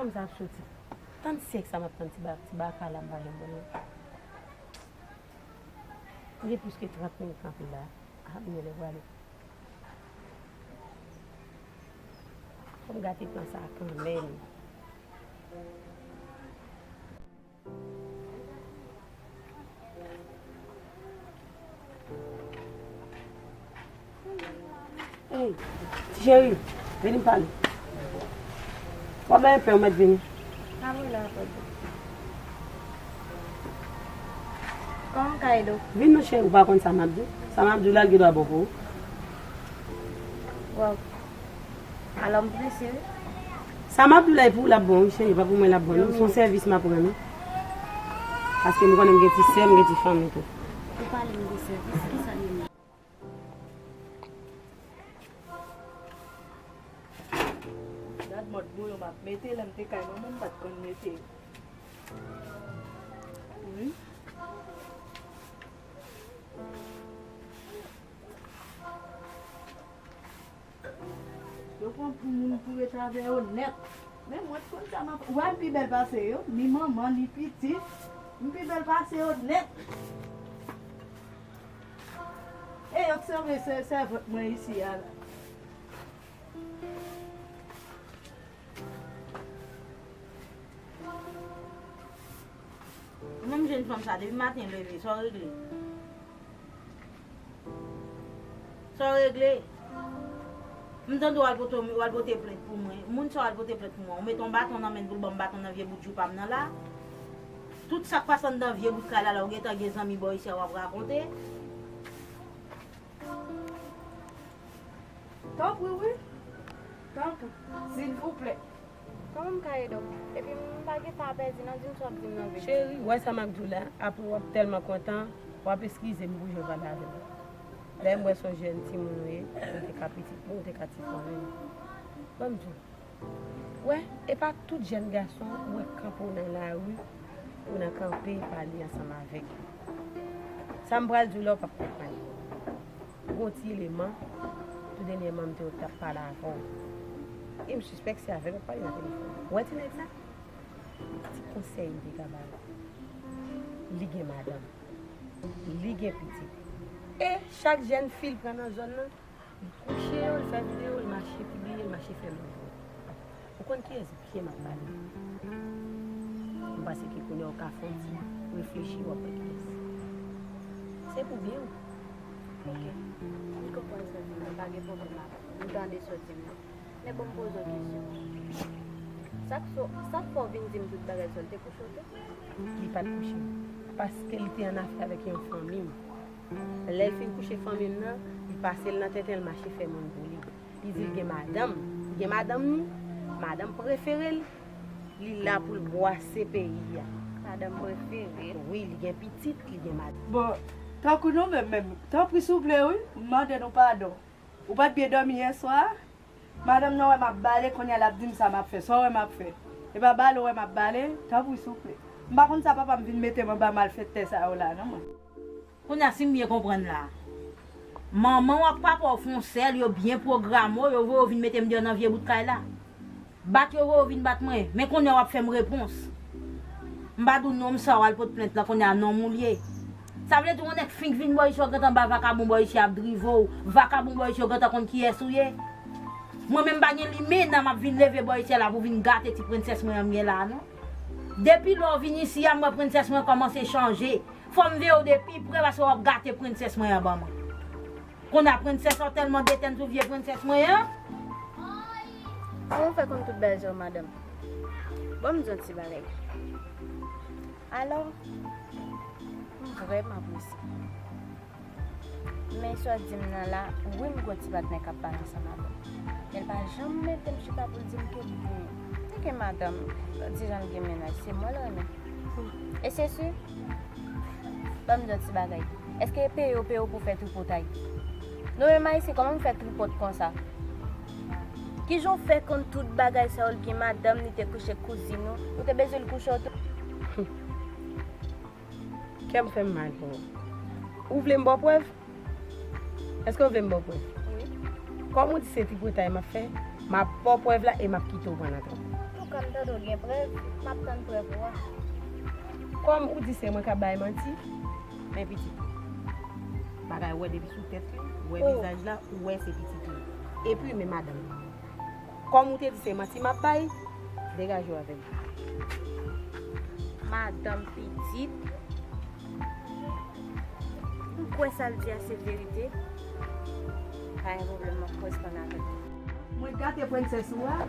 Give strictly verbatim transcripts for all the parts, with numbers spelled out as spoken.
Kòman sa ap soti? Tann sèk sa m ap tann ti ba, ti baka la m pa janm wè l. M gen plis ke trant minit kanpe la. Ah, m genlè prale. Fò m gate plan sa kanmenm. Ey, ti cheri, vini m pale. W ap bay yon pen, ou mèt vini. Kòman m ka ede w? Vin non cheri, ou pa konn sa m ap di w. Sa m ap di w la, l gen dwa bon pou ou. Waw. Alò, m prese, wi. Sa m ap di w la, e pou ou l ap bon, wi, cheri, pa pou mwen l ap bon, non. Se yon sèvis m ap rann ou. Paske m konnen m gen ti sè, m gen ti fanmi tou. Ou pale m de sèvis, ki sa l ye menm? Gad mòd bouyon m ap mete, lè m te kay manman m, m pa t konn mete. Wi. Yo pran pou moun pou ret avè yo nèt. Men mwen t konn sa m ap, w wè m pi bèl pase yo, ni manman, ni pitit. M pi bèl pase yo nèt. E yo t sanble se sèvant mwen isi a la. Menm jèn fanm sa, depi maten leve, sa w regle? Sa w regle? M tande w al pote, w al pote plent pou mwen. Moun sa w al pote plent pou mwen. Ou mete yon baton nan men l pou l ban m baton nan vye bout jou pa m nan la. Tout sa k pase anndan vye bout kay la, la w gentan gen zanmi bò isi a w ap rakonte. Tanpri, wi. Tanpri. Silvouplè. Kòman m ka ede w? Epi m pa gen tan a pèdi nan, di m sa w ap di m nan vit. Cheri, w wè sa m ap di w la, apre w ap tèlman kontan, w ap eskize m pou jan w pale avè m. Lè m wè se yon jèn timoun ou ye, ou te ka pitit mwen, ou te ka ti fanmi m. Ban m di w. Wè, e pa tout jèn gason ou wè k kanpe w nan lari, ou nan kanpe pale ansanm avèk yo. Sa m pral di w la, w p ap konprann. Gon ti eleman, tou dènyèman m te wè k t ap pale avè w. E m sispèk se avè l w ap pale nan telefòn. Ou wè ti nèg la? Ti konsèy m te ka ba l. Li gen madanm. Li gen pitit. E chak jèn fi l pran nan zòn nan, li kouche yo, li fè videyo, li mache pibliye, li mache fè moun vre. Ou konn kiyès byen m ap pale? M panse ke kounye a w ka fè yon ti reflechi, w ap wè kiyès. Se pou byen w. Ok. M konprann sa w di m nan, pa gen pwoblèm avè l. M tande sa w di m nan. Men bon, m poze w kesyon. Sa k fè w, sa k fè w vin di m tout bagay sa, l te kouche w tou? Li pa t kouche m. Paske li te an afè avèk yon fanmi m. Lè l fin kouche fanmi m nan, li pase l nan tenten, l mache fè moun pou li. Li di l gen madanm. Li gen madanm ni, madanm prefere l. Li la pou l bwase peyi a. Madanm prefere l? Wi, li gen pitit, li gen madanm. Bon, tankou nou menm menm, tanpri souple wi, m mande nou padon. Ou pa t byen dòmi yè swa a? Madanm nan wè m ap bale, kounye a l ap di m sa m ap fè, sa w wè m ap fè. E pa bale w wè m ap bale, tanpri souple. M pa konn sa papa m vin mete m anba malfektè sa yo la non mwen. Kounye a si m byen konprann la, manman w ak papa w fè yon sèl, yo byen pwograme w, yo voye w vin mete m deyò nan vye bout kay la. Bat yo voye w vin bat mwen, men kounye a w ap fè m repons. M pa di w non m sa w al pot plent lan, kounye a nonm ou l ye. Sa vle di yon nèg fink vin bò isi yo gentan ba vakabon bò isi ap drive w, vakabon bò isi yo gentan konn kiyès ou ye. Mwen menm m pa gen limena m ap vin leve bò isi a la pou vin gate ti prensès mwen an m gen la a non. Depi lè w vin isi a m wè prensès mwen kòmanse chanje. Fò m veye w de pi pre paske w ap gate prensès mwen an ban mwen. Kounye a prensès ou tèlman detèn sou vye prensès mwen an. Kòman w fè konn tout bagay sa yo madanm? Ban m di w yon ti bagay. Alò, m vrèman prese. Men sa w di m nan la, wi m gon ti patnè k ap pale ansanm avè m. Men l pa janm mete m chita pou l di m ke li gen, li gen madanm, di jan l gen mennaj, se mwen l renmen. E se si, ban m di w ti bagay. Èske peye w peye w pou fè tripotay? Nou menm ayisyen, kòman nou fè tripot konsa? Kijan w fè konn tout bagay sa yo, l gen madanm, li te kouche kouzin ou, ou te bezwen l kouche w tou? Kè m fè m mal pou ou. Ou vle m ba w prèv? Èske w vle m ba w prèv? Wi. Kòm ou di se tripotay m ap fè, m ap ba w prèv la e m ap kite w pran nan twòp. Kòm tande w gen prèv, m ap tann prèv ou a. Kòm ou di se mwen k ap bay manti, men pitit, bagay ou wè depi sou tèt li, ou wè vizaj la, ou wè se pitit li. Epi men madanm, kòm ou te di se manti m ap bay, degaje w avè m. Madanm pitit. M kwè sa l di a se verite. Pa gen pwoblèm, m ap koresponn avè l. Mwen gate prensès ou a.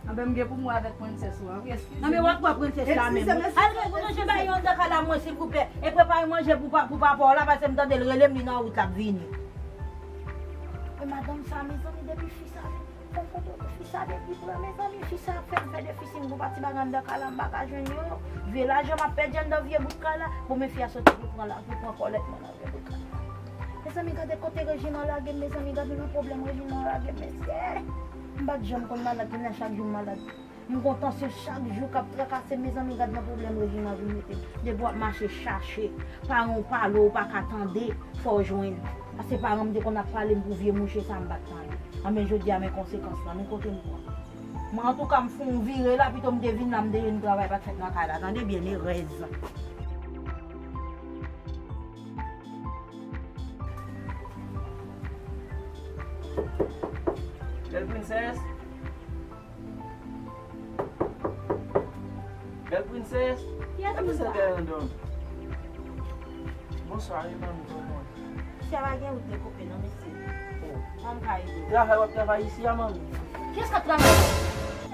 Anben m gen pou m wè avèk prensès ou a. Wi, eskize m. Non, men w ap pran prensès la menm. Eskize m, eskize m. Al ranje manje ba yo anndan kay la mwen, silvouplè. E prepare manje pou pa, pou papa w la, paske m tande l rele m, li nan wout l ap vini. E madanm sa, mezanmi, depi fi sa vini. Fò m konte w, fi sa depi pran, mezanmi, fi sa ap fè m fè defisil, m gon pati bagay anndan kay la, m pa ka jwenn yo. Vye lajan m ap pèdi anndan vye bout kay la. Bon, men fi a soti pou pran la, pou pran kòlèt mwen nan vye bout kay la. Mezanmi, gade kote rejim an lage m, mezanmi, gade nan pwoblèm rejim an lage m, mesye. M pa t janm konn malad, kounye a chak jou m malad. M gon tansyon chak jou k ap trakase m, mezanmi, gad nan pwoblèm rejim an vin mete m. Depi w ap mache chache, paran w pale w pa ka tande, fò w jwenn. Paske paran m te konn ap pale m pou vye mouche sa, m pa t tande. Anben jodi a men konsekans lan, men kote m pran. Mwen antouka m fè yon vire la, pito m te vin la, m te jwenn travay pa t fèt nan kay la, tande byen, erèz. Bèl prensès. Bèl prensès. Kiyès moun sa? Bonswa, wi, manmi, kòman w ye? Isi a pa gen wout dekoupe non, mesye. Oh. Kòman m ka ede w? Travay w ap travay isi a, manmi? Kiyès k ap travay la?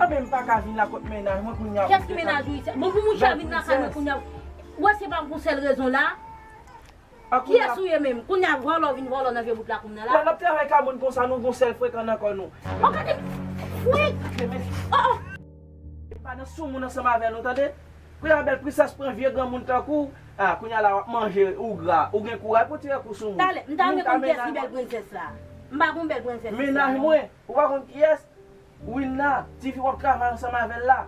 Anben, m pa ka vin la kot mennaj mwen kounye a. Kiyès ki mennaj ou isi a? Bon, pou mouche a vin nan kay mwen kounye a. Ou wè se pa pou sèl rezon la. Kiyès ou ye menm? Kounye a vòlò vin vòlò nan vye bout la kounye a la. Lè n ap travay ka moun konsa, nou gon sèl frekan nan kò nou. Oh, gade! Wi! Oh, oh! E pa nan soumoun ansanm avè nou, tande? Kounye a bèl prensès pran vye granmoun tankou w. Ah, kounye a la w ap manje, ou gra, ou gen kouraj pou tire kou sou moun. Talè, m ta renmen konn kiyès ki bèl prensès la. M pa konn bèl prensès isi a non. Mennaj mwen, ou pa konn kiyès? Wilna, tifi w ap travay ansanm avè l la.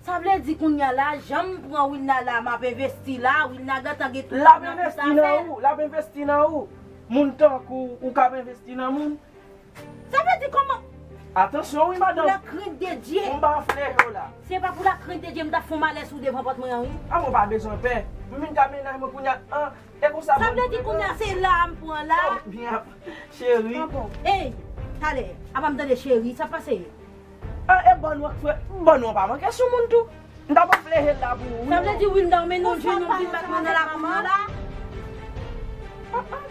Sa vle di kounye a la, jan m pran Wilna la, m ap envesti la, Wilna gentan gen tout kòb nan tout afè l. L ap envesti nan ou, l ap envesti nan ou. Moun tankou w, ou k ap envesti nan moun. Sa vle di kòman? Atansyon wi, madanm. Pou la crainte de Dieu. Bon, m pa flè yo la. Se pa pou la crainte de Dieu, m t ap fè yon malè sou devan pòt mwen an, wi. Ah, mwen pa bezwen pè. M vin ka mennaj mwen kounye a, an, e konsa. Sa vle di kounye a se la a m pran la? Oh, byen, cheri. Ah bon. Ey, talè, apa m tande cheri, sa pase? Ah, e bòn ou, frè, bòn ou pa manke sou moun tou. M ta pral fleje l la pou ou. Sa vle di Wilna, ou mennen yon jenòm vin bat mwen nan lakou mwen la? Ah, ah.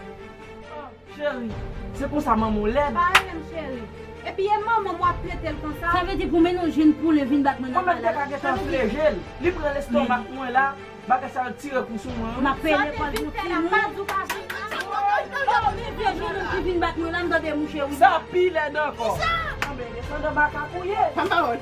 Cheri, se konsa manman w lèd. Pa rele m cheri. Epi e manman m w ap trete l konsa? Sa vle di pou mennen yon jenn poulen vin bat mwen nan kay la. Kòman m te ka gentan fleje l? Li pran lestomak mwen la, bagay sa yo tire kou sou mwen wi. M ap peye lekòl pou timoun. Sa w te vin fè la, m pa di w pa vin. Oh, men vye jenòm ki vin bat mwen la, m tande mouche wi. Sa pi lèd ankò. Kisa? Anben, desandan makak ou ye. Sa m pa wè.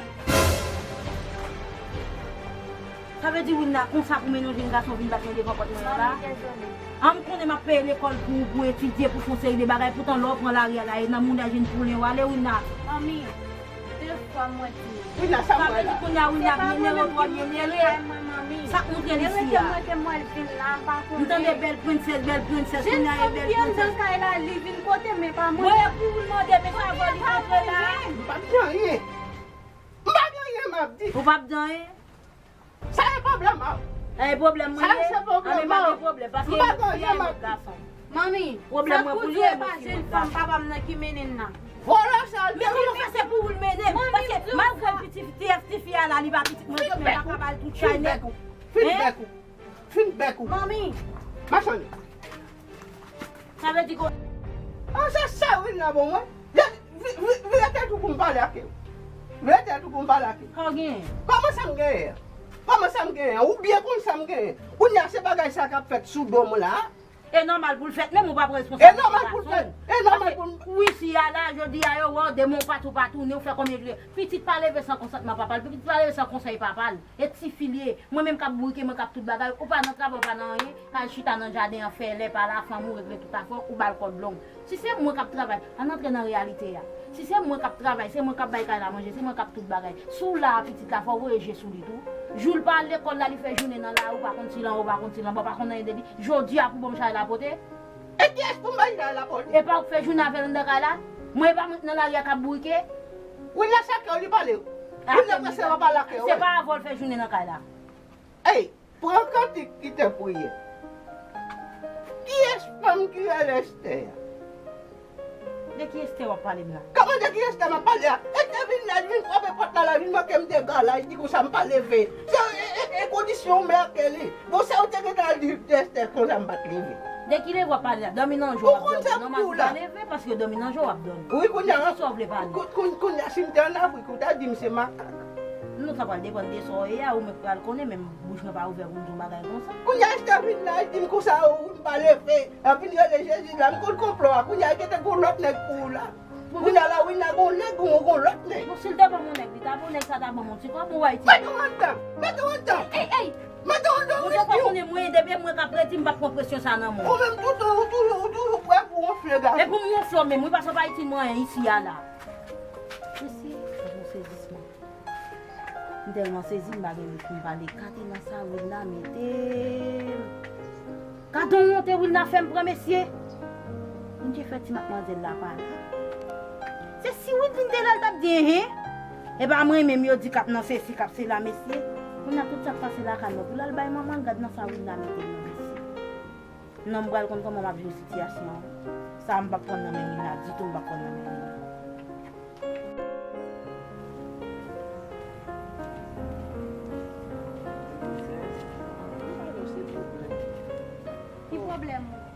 Sa vle di Wilna konsa pou mennen yon jenn gason vin bat mwen devan pòt mwen an la? Manmi, dezole. An, m konnen m ap peye lekòl pou ou, pou etidye, pou fè yon seri de bagay, poutan lè w pran lari a la, e nan moudaj jenn poulen w ale, Wilna. Manmi, de fwa mwen di w. Wilna, sa m wè la? Sa vle di kounye a Wilna byen nere, twò byen nere. Sa k montre l isi a? Mwen te mwen vin la, m pa konnen. M tande bèl prensès, bèl prensès, kounye a e bèl prensès. Jenn fanm ki anndan kay la, li vin kote m, men pa mwen. Mwen e pou ou l mande, men sa vòlè li montre la. M p ap di anyen. M pa gen anyen m ap di. Ou p ap di anyen? Sa e pwoblèm ou. Sa e pwoblèm mwen ye? Sa e pwoblèm ou. Anben pa gen pwoblèm, paske fi a e mwen gason. Manmi, pwoblèm mwen pou li e mwen fi mwen gason. Papa m nan ki mennen n nan. Vòlò sa l te. Men kòman fè se pou ou l mennen m? Paske malgre l pitit, ti, ti fi a la, li pa pitit mwen, men m pa ka ba l tout chay nèt. Fin bèk ou. Fin bèk ou. Fin bèk ou. Manmi. Machann. Sa vle di ko. An se sè Wilna bon mwen. Vire, vi-, vi-, vire tèt ou pou m pale ak ou. Vire tèt ou pou m pale ak ou. Sa w genyen? Kòman sa m genyen an? Kòman sa m genyen an? Ou byen konn sa m genyen. Kounye a se bagay sa k ap fèt sou do m la. E nòmal pou l fèt, menm ou pa pran responsabilite gason. E nòmal pou l fèt. E nòmal pou l. Paske wi, si a la, jodi a yo wè w, demen w pa tou pa tounen, ou fè konbyen jou. Pitit pa leve san konsantman papa l, pitit pa leve san konsèy papa l. E tifi l ye. Mwen menm k ap bourike, mwen k ap tout bagay. Ou pa nan travay, ou pa nan anyen. K al chita nan jaden an, fè lè pa la, fanm ou regle tout afè w, ou ba l kòd long. Si se mwen k ap travay, ann antre nan reyalite a. Si se mwen k ap travay, se mwen k ap bay kay la manje, se mwen k ap tout bagay. Si w la a, pitit la, fò w voye je sou li tou. Jou l pa al lekòl la, li fè jounen nan lari, ou pa konn si l anwo, ou pa konn si l anba, ou pa konn anyen de li. Jodi a pou ban m chay la pote. E kiyès pou m bay chay la pote? E pa ou k fè jounen avè l anndan kay la? Mwen e pa mwen k nan lari a k ap bourike? Wi, nan sa kè w li pale. Vin nan prese w ap pale ak yo, se pa avè w l fè jounen nan kay la. Ey, pran kantik kite priyè. Kiyès fanm ki rele Estè a? De ki Estè w ap pale m la? Kòman de ki Estè m ap pale a? Estè vin la, li vin frape pòt la, la vin manke m dega la, li di konsa m pa leve. Se e, e, e kondisyon w mèke li. Bon, sa w te gentan al di Estè konsa m pa t leve. De ki leve w ap pale la? Dòmi nan jou w ap dòmi. Nòmal pou w pa leve, paske dòmi nan jou w ap dòmi. Wi, kounye a. De ki sa w vle pale? Kou-, kou-, kounye a, si m te ann Afrik, ou ta di m se makak. Nou sa pral depann de sa w ye a, ou menm pral konnen, men bouch mwen pa ouvè pou m di yon bagay konsa. Kounye a, Estè vin la, li di m konsa, ou m pa leve. Anpil rele Jezi la, m konn konplo a, kounye a, li gentan gon lòt nèg pou ou la. Kounye a la, wi, nan gon nèg, gon, gon lòt nèg. Bon, si l te ban m yon nèg, li ta bon, nèg sa ta ban m yon ti kòb, ou wè ti. Mete w anndan, mete w anndan. Ey, ey, mete w anndan, ou te fò konnen mwen, depi mwen k ap redi, m p ap pran presyon sa nan mwen. Ou menm tou, tou, ou toujou, ou toujou prè pou wonfle gason. E pou m wonfle w menm, wi, paske w pa itil mwen anyen isi a la. Mesye, m sezisman. M tèlman sezi, m pa gen mots pou m pale. Gade nan sa Wilna mete m. Gade yon wonte Wilna fè m pran, mesye. Bondye fè ti matmanzèl la pa la. Se si Wilna te la, l t ap di, enhen. E pa mwen menm yo di k ap nan sesi, k ap sela, mesye. Kounye a tout sa k pase lakay mwen, pou l al bay manman l, gad nan sa Wilna mete m nan, mesye. Non, m pral konn kòman m ap jere sitiyasyon an. Sa a m p ap pran nan men Wilna ditou, m p ap pran nan men Wilna. Ki pwoblèm ou?